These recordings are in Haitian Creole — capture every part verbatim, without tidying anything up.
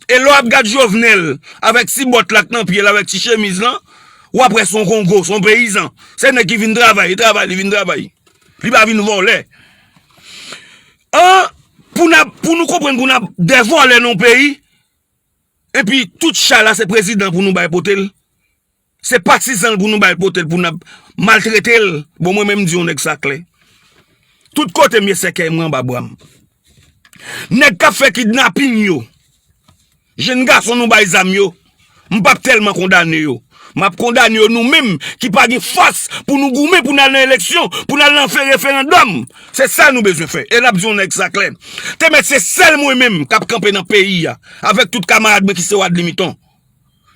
E lè w ap gad Jovenel avèk ti bòt la k nan pye l, avèk ti chemiz lan, w ap wè se yon kongo, se yon peyizan. Se nèg ki vin travay, li travay, li vin travay. Li pa vin vòlè. An, pou n ap, pou nou konprann, pou n ap de vòlè nan yon peyi, epi tout chay la se prezidan pou nou bay pote l. Se patizan l pou nou bay pote l, pou n ap maltrete l. Bon, mwen menm, m di yon nèg sa klè. Tout kote m ye, sèkèy mwen anba bra m. Nèg k ap fè kidnaping yo, jenn gason nou bay zam yo, m p ap tèlman kondane yo. M ap kondane yo nou menm ki pa gen fòs pou nou goumen, pou n al nan eleksyon, pou n al nan fè referandòm. Se sa nou bezwen fè. E n ap di yon nèg sa klè. Te mèt se sèl mwen menm k ap kanpe nan peyi a, avèk tout kamarad mwen ki se Wadley Miton.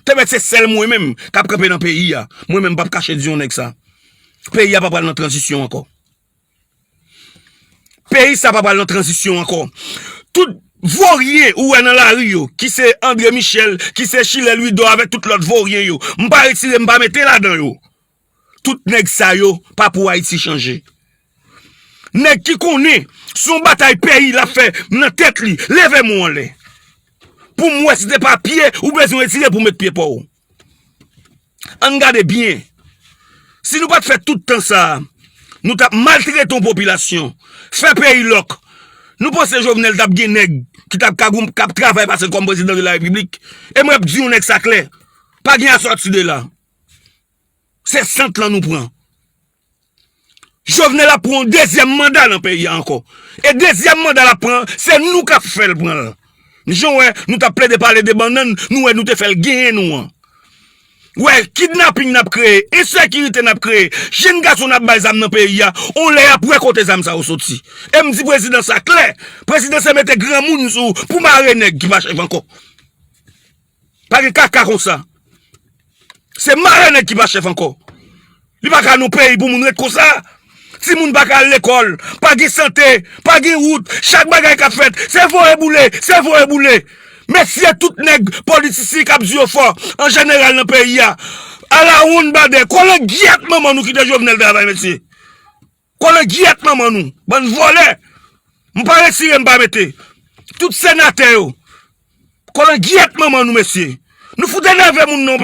Te mèt se sèl mwen menm k ap kanpe nan peyi a. Mwen menm, m p ap kache di yon nèg sa. Peyi a pa pral nan tranzisyon ankò. Peyi sa pa pral nan tranzisyon ankò. Tout voryen ou wè nan lari yo, ki se André Michel, ki se Chilè Louidor avèk tout lòt voryen yo, m pa retire, m pa mete ladan yo. Tout nèg sa yo pa pou Ayiti chanje. Nèg ki konnen se yon batay peyi l ap fè nan tèt li, leve men w anlè. Pou m wè si se pa pye ou bezwen retire pou w met pye pa w. Ann gade byen. Si nou pa t fè tout tan sa a, nou t ap maltrete yon popilasyon, fè peyi lòk. Nou panse Jovenel t ap gen nèg ki t ap ka goum-, k ap travay pase l kòm prezidan de la repiblik? E mwen ap di yon nèg sa klè. Pa gen asòti de la. Se sant lan nou pran. Jovenel ap pran yon dezyèm manda nan peyi a ankò. E dezyèm manda l ap pran, se nou k ap fè l pran l. Jan w wè, nou t ap plede pale de bannann, nou wè nou te fè l genyen nou an. Wè, kidnaping n ap kreye, ensekirite n ap kreye, jenn gason n ap bay zam nan peyi a, on lè y ap wè kote zam sa yo soti. E m di prezidan sa klè, prezidan se mete granmoun sou ou pou mare nèg ki pa chèf ankò. Pa gen kaka konsa. Se mare nèg ki pa chèf ankò. Li pa ka nan peyi pou moun ret konsa. Timoun pa ka al lekòl, pa gen sante, pa gen wout, chak bagay k ap fèt, se voye boule, se voye boule. Mesye, tout nèg politisyen k ap di yo fò, an jeneral nan peyi a, ala wonn badè, kolangyèt manman nou kite Jovenel travay, mesye. Kolangyèt manman nou, bann vòlè. M pa retire, m pa mete. Tout senatè yo, kolangyèt manman nou, mesye. Nou fout enève moun non.